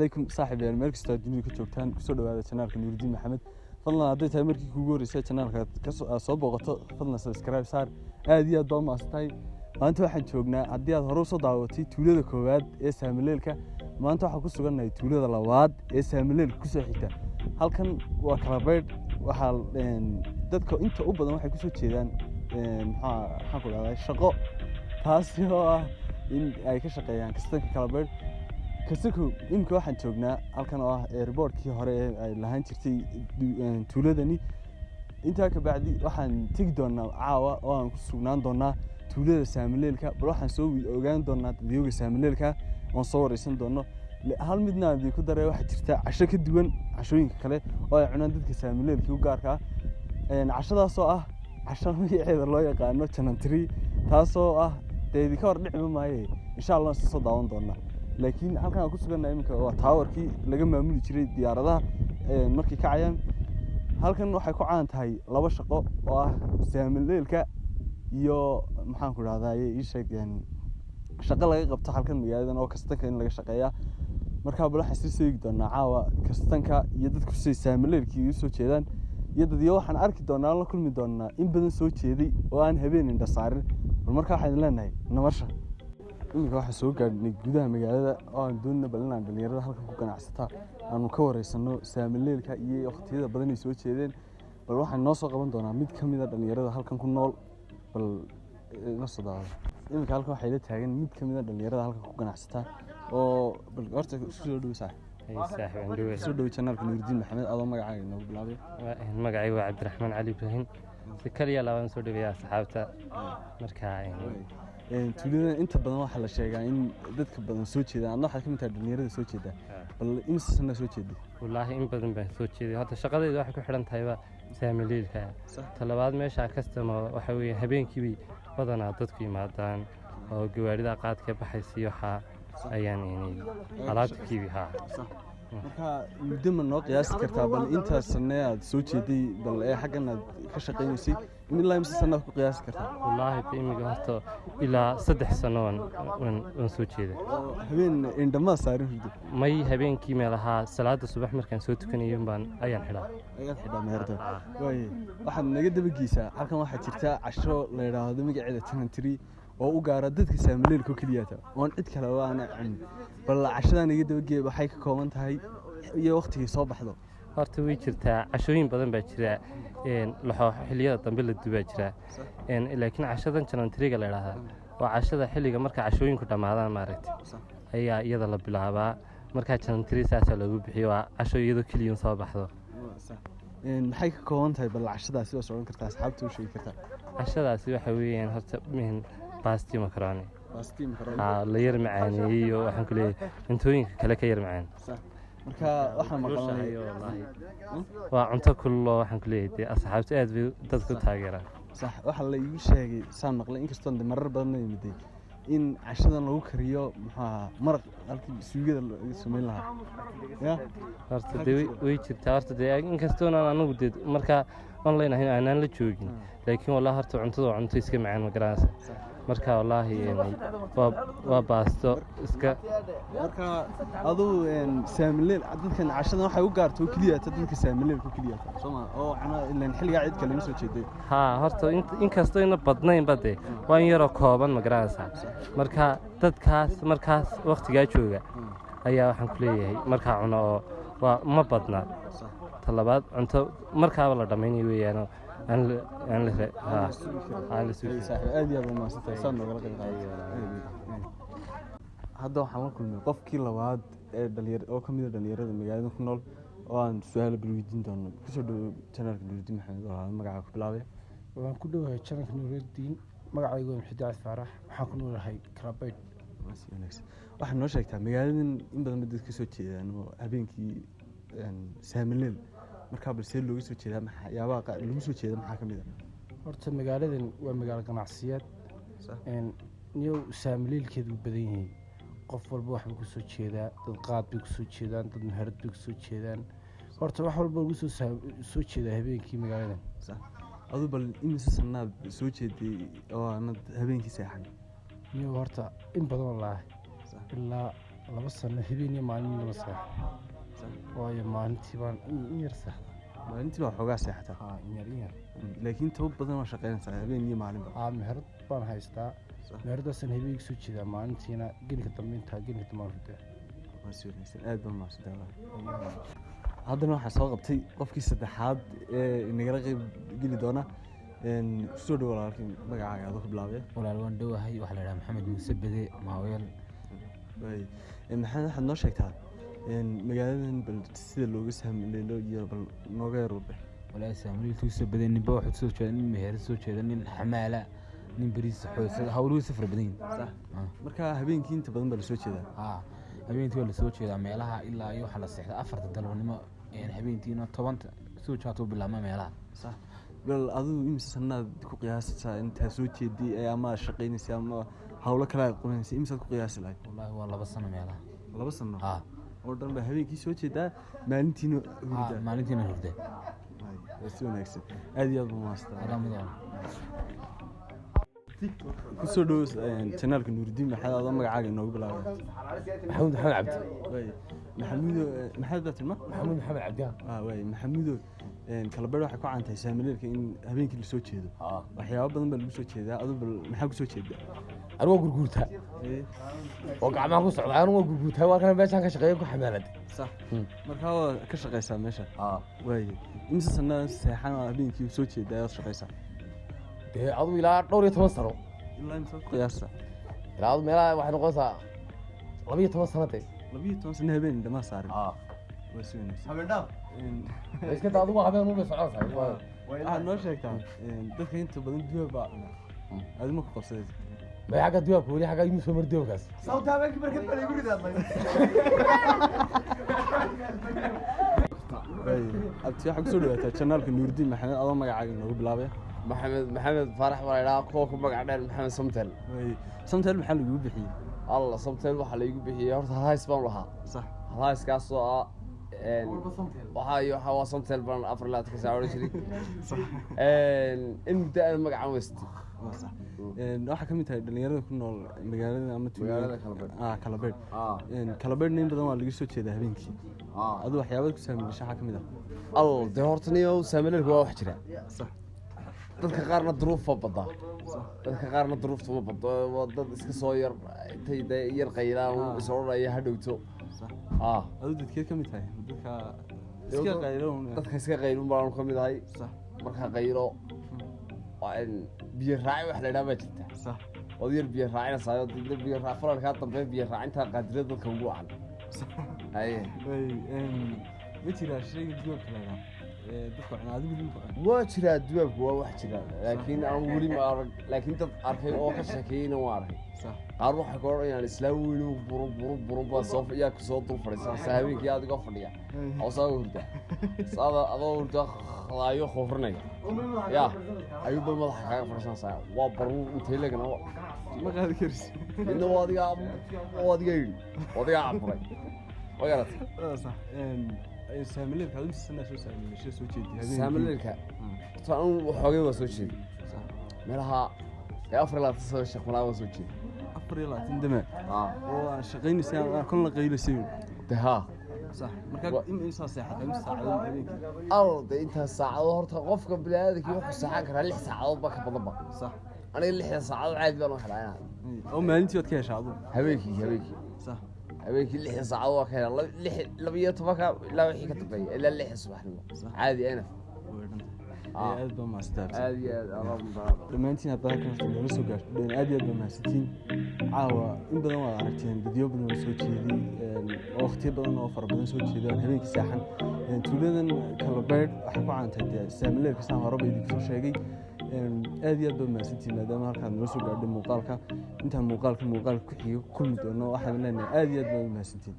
Calaykum saaxiibayaal, meel kastoo aad dunida ka joogtaan, kusoo dhawaada channelka Nuuridiin Maxamed. Fadlan, hadday tahay markii kuugu horreysay channelka aad soo booqato, fadlan subscribe saar. Aad iyo aad baa u mahadsantahay. Maanta waxaan joognaa, haddii aad hore usoo daawatay tuulada koowaad ee Saamileelka, maanta waxaan ku sugannahay tuulada labaad ee Saamileelka kusoo xigta. Halkan waa Kalabaydh. Waxaa dadka inta u badan waxay kusoo jeedaan maxaan ku dhahdaa, shaqo, taasi oo ah in ay ka shaqeeyaan kastanka Kalabaydh. Kastanku imika waxaan joognaa halkan oo ah airportkii hore ee ay lahaan jirtay tuuladani. Intaa ka bacdi waxaan tegi doonaa caawa oo aan ku sugnaan doonaa tuulada Saamileelka. Bal waxaan soo ogaan doonaa dadyooga Saamileelka oon soo wareysan doono. Hal midna aan idinku daray: waxaa jirta casho ka duwan cashooyinka kale oo ay cunaan dadka Saamileelkii u gaarka ah, cashadaasoo ah casho magaceeda loo yaqaano janantiri, taasoo ah dee idinka hor dhicima maaye, insha Allah isla soo daawan doonaa. Laakiin halkan aan ku sugannahay iminka waa towerkii laga maamuli jiray diyaaradaha markay kacayaan. Halkan waxay ku caan tahay laba shaqo oo ah saamileelka iyo, maxaan ku dhahdaye, ii sheeg, shaqo laga qabto halkan magaaladan oo kastanka in laga shaqeeya. Markaa bal waxaan sii seegi doonaa caawa kastanka iyo dadku siday saamileelkii u soo jeedaan iyo dadyo waxaan arki doonaa, la kulmi doonaa in badan soo jeeday oo aan habeen indha saarin. Bal markaa waxaan idin leenahay nabarsha. Iminka waxaan soo gaadhnay gudaha magaalada oo aan doonina bal inaan dhalinyarada halkan ku ganacsata aanu ka wareysano saamileelka iyo waqtiyada badan ay soo jeedeen. Bal waxaan noo soo qaban doonaa mid ka mid a dhalinyarada halkan ku nool. Bal la soo daawada. Iminka halkan waxaa ila taagan mid ka mid a dhalinyarada halkan ku ganacsata oo bal horta isku soo dhow, saaxib. Saaxiib, aan dhawey. Soo dhow channelka Nuuridiin Maxamed, adoo magacaaga inoogu bilaabay. Magacaygu waa Cabdiraxmaan Cali Ibraahim. Si kaliya laabaan soo dhaweeya asxaabta. Marka Tuuladan inta badan waxaa la sheegaa in dadka badan soo jeedaan. Adna waxaad ka mid tahay dhalinyarada soo jeeda. Bal imise sanaa soo jeeday? Wallaahi in badan baan soo jeeday. Horta shaqadayda waxay ku xidhan tahayba saamiliilka. Talabaad, meesha kastama waxa weeye habeenkiibay badanaa dadku yimaadaan oo gawaarida qaadka baxaysa iyo waxaa ayaan inay alaabta kiibi haa. Marka muddo ma noo qiyaasi kartaa bal intaas sanee aad soo jeeday, bal ee xaggan aad ka shaqaynaysay, ilaa imise sanaad ku qiyaasi kartaa? Wallaahi de imiga horta ilaa 3 sano waan soo jeeday. Oo habeen indhamaa saarin hurdo? May, habeenkii meelahaa salaada subax markaan soo tukanayo baan ayaan xidhaa. Ayaad xidhaa meherda. Waaye, waxaad naga dabageysaa, halkan waxaa jirta casho la yidhaahdo magaceeda tanantiri oo u gaara dadka saamileelka oo keliyaata oon cid kale oo aana cunin. Bal cashadaa naga dabageey, waxay ka kooban tahay iyo waqtigay soo baxdo. Horta way jirtaa, cashooyin badan baa jira, laxooxo xilliyada dambe la dubaa jira, laakiin cashadan janantiriga la idhaahdaa waa cashada xilliga marka cashooyinku dhammaadaan, maaragtay, ayaa iyada la bilaabaa. Markaa janantiri saasaa loogu bixiyo, waa casho iyadoo keliyun soo baxdo. Maxay ka kooban tahay bal cashadaasi waa socon kartaa, asxaabta u sheegi kartaa? Cashadaasi waxa weeyaan horta basti macaroni. Basti macaroni. Haa, la yar macaaneeyey oo waxaan ku leeyahay cuntooyinka kale ka yar macaan. Marka waxaan maqalnay Kulushahay wallaahi, waa cunto kululoo waxaan ku leeyahay dee asxaabta aad bay dadku u taageeraan. Sax, waxaa la iigu sheegay, saan maqlay, inkastoo de marar badan la yimiday, in cashadan lagu kariyo, muxuu ahaa, maraq halkii suugada laga samayn lahaa ya. Horta dee way jirtaa. Horta dee inkastoonaan anagu dee markaa online ahayn aanaan la joogin, laakiin wallahi horta cuntada waa cunto iska macaan, ma garanaysa? Marka wallaahi waa baasto iska. Marka aduu saamileel dadkan cashadan waxay u gaarto oo keliyata dadka saamileelka oo keliyata, soo ma oo cuna ilaan xilligaa cid kale ma soo jeeday? Haa, horta inkastoo ina badnaynba dee waa in yaroo kooban, ma garanaysaa? Marka dadkaas markaas waqtigaa jooga ayaa waxaan ku leeyahay markaa cuno oo waa ma badna. Talabaad, cunto markaaba la dhammaynayo weeyaanoo aan la aan la haa, aan la sugi. Saaxiib, aad iyo aad u mahadsantahay saa noogala qayb qaadatay. Hadda waxaan la kulmay qofkii labaad ee dhalinyar oo ka mid ah dhalinyarada magaalada ku nool oo aan su-aalo bal weydiin doono. Kusoo dhawo channelka Nuuridiin Maxamed oo ahaa magacaa ku bilaabay. Waan ku dhowahay channelka Nuurudiin. Magacaygu waa Maxamed Cali Faarax, waxaan ku noolahay Kalabaydh. Waa si wanaagsan. Waxaad noo sheegtaa magaaladan in badan ba dad ka soo jeedaan oo habeenkii saamileel. Markaa bal see looga soo jeedaa? Maxyaabaha lagu soo jeeda maxaa ka mid ah? Horta magaaladan waa magaalo ganacsiyeed. Niyow, saamiliilkeedu wuu badan yahay. Qof walba waxbuu kusoo jeedaa. Dad qaad bay kusoo jeedaan, dad meherad bay kusoo jeedaan. Horta wax walba lagu soo jeedaa habeenkii magaaladan. Sax. Adu bal imise sanaad soo jeeday oo aanad habeenkii seexan? Niyow, horta in badan wallaahi. Ilaa 2 sano habeen iyo maalin lama seexo, waayo maalintii baan in yar seexda. Maalintii baa xoogaa seexataa? Haa, in yar in yar. Laakiin taba badan waa shaqaynaysaa habeen iyo maalinba? Haa, meherad baan haystaa. Meheradaasaan habeenkii soo jeedaa, maalintiina gelinka dambe, intaa gelinka dambe aan hurdaa. Waa si wanaagsan, aad baa mahadsantahay. Haddana waxaa soo qabtay qofkii saddexaad ee nagala qeyb geli doona. Soo dhowo walaalkii, magacaaga adoo ku bilaabaya. Walaal, waan dhowahay. Waxaa la idhaha Maxamed Muuse Bede Maaweel. Waay. Maxamed, waxaad noo sheegtaa magaaladan bal sida looga saamleelo iyo bal nooga yar warbix. Walaahi, saamliilka soo badan, ninba waxuu soo jeeda, nin meherad soo jeeda, nin xamaala, nin bariis xoosada, hawluhu safar badan yihin. Sax, marka habeenkii inta badan baa lasoo jeedaa? Haa, habeenkii waa lasoo jeedaa meelaha ilaa iyo waxaa la seexda 4ta galabnimo, habeenkiina 10ta soo jaatuu bilaabma meelaha. Sax, bal adigu imise sanaad ku qiyaasaysaa intaa soo jeeday ee ama aad shaqaynaysay ama hawlo kale aad qabanaysay? Imisaad ku qiyaasi lahayd? Wallaahi, waa 2 sano meelaha. 2 sano? Haa. Oo dhan baa habeenkii soo jeedaa, maalintiina hurdaa? Maalintiina hurdaa. Waay, waa si wanaagsan, aad iyo aad baa mahadsantahay. Adaa mudan. Kusoo dhowo channelka Nuuridiin Maxamed, adoo magacaaga inoogu bilaabaya. Maxamuud Maxamed Cabdi. Waay, Maxamuudo, maxamed baa tilma? Maxamuud Maxamed Cabdi. Ah, waay Maxamuudo, Kalabeer waxay ku caan tahay saamileelka in habeenkii lasoo jeedo. Waxyaabo badan baa lagu soo jeedaa. Adu bal maxaa kusoo jeedaa? Anigu waa gurguurtaa oo gacmaha ku socda. Anigu waa gurguurtaa, waa kana meeshaan ka shaqeeya ku xamaalad. Sax, markaa waa ka shaqaysaa meesha. Waay, imise sanaa seexan oo habeenkii soo jeedaa ood shaqaysaa? Dee adu ilaa dhowr iyo toban sano. Ilaa imse ku qiyaasta? Ilaa adu meelaha waxay noqonaysaa 12 sano dee. 12 sano habeen dhamaa saarin? Waa si wanaagsan. Iska daa, adigu habeen unbay soconaysaa. Waxaad noo sheegtaa, dadka inta badan duwaab baa cuna, adi ma ku qabsadaysa? May, xagga duwaabka weli xagga imu soo mari duwaabkaas. Sawta habeenkii barkad baa laygu ridaadlay. Abti, waxaa kusoo dhawaataa channelka Nuuridiin Maxamed, adoo magacaaga inoogu bilaabaya. Maxamed Maxamed Faarax baa la idhaha, kuwa ku magac dheer Maxamed Samtel. Waay, Samtel maxaa lagugu bixiyey? Alla, Samtel waxaa laygu bixiyey horta halhays baan lahaa. Halhayskaasoo ah waxaa iyo waxaa waa Samtel baan 24ka saac odhan jiray in muddo aan magacan weystay. Waa sax. Waxaa ka mid tahay dhalinyarada ku nool magaalada ama tuulada? Magaalada Kalabeer. Ah, Kalabeer. Kalabeerna in badan waa laga soo jeedaa habeenkii. Adu waxyaabaad ku saamilisha waxaa ka mid ah? Al dee horta niyo, saamileelku waa wax jira. Dadka qaarna duruufa badaa, dadka qaarna duruufta ma bado, waa dad iska soo yar intay dee yar qaylaan is odhanaya ha dhowto. Adu dadkeed ka mid tahay dadka iska qaylo? Dadka iska qaylun baanu ka mid ahay. Markaa qaylo waa in biyo raaci wax la idhaha baa jirta. Ood yar biyo raacinaysaa, dad biyo raac falalkaa dambe biyo raacinta qaadirada dadka ugu wacan haye. Waay, ma jiraa shayga duwaabka la yidhaha ee dadka cunaa? Adigu weli ma cun? Waa jiraa duwaabku, waa wax jira, laakiin aan weli ma arag, laakiin dad arkay oo ka sheekeeyeyna waa arkay. Qaar waxay ka odhanayaan islaam weynu buru buru buru baa soo yaa kusoo dul fadhiisanaysa habeenkii adigoo fadhiya oo saa hurda saada adoo hurda khlaayo khufrinaya ya ayuunbay madaxa kaaga fadhiisanaysaa, waa baruur intay legna. Ma qaadi karisi. Midna waa adigaa, waa adigaa yidhi, waa adigaa caburay, ma garatay? Waa sax. Saamileelka adigu sanaa soo saamileesha soo jeedi habeenkii? Saamileelka horta anu waxoogay waa soo jeeday meelaha ee 24 sano sheekh malaa waa soo jeeday. 24 dame oo aan shaqaynaysay aan kolna qaylaysay? De haa. Sax, markaa in imsaa seexatay, imsa saacadood habeenkii? Al de intaas saacadood horta qofka biniaadamkii wuxuu seexan karaa 6 saacadood ba ka badan ba. Aniga 6da saacadood caadi baan u helaa inaan. Oo maalintii waad ka heshaa adigu? Habeenkii. Habeenkii 6da saacadood waa ka helaa, 12ka ilaa wixii ka dambeeya ilaa 6 subaxnimo caadi enaf. Way dhantahay. Aad baa mahadsantahay. Aad iyo aad adaa mudan. Dhammaantiin hadda halkan horta noola soo gaarteen, aad iyo aad baa mahadsantiin. Caawa in badan waad aragteen video badan oo soo jeeday, oo waqtiyo badan oo fara badan soo jeeday aan habeenkii seexan. Tuuladan Kalabeer waxay ku caantahay dee saamileelka, saan horeba idinku soo sheegay. Aad iyo aad baa mahadsantiin maadaama halkaad noola soo gaadhay muuqaalka. Intaan muuqaalka ku xiga ku kulmi doono, waxaan leenahay aad iyo aad baa mahadsantiin.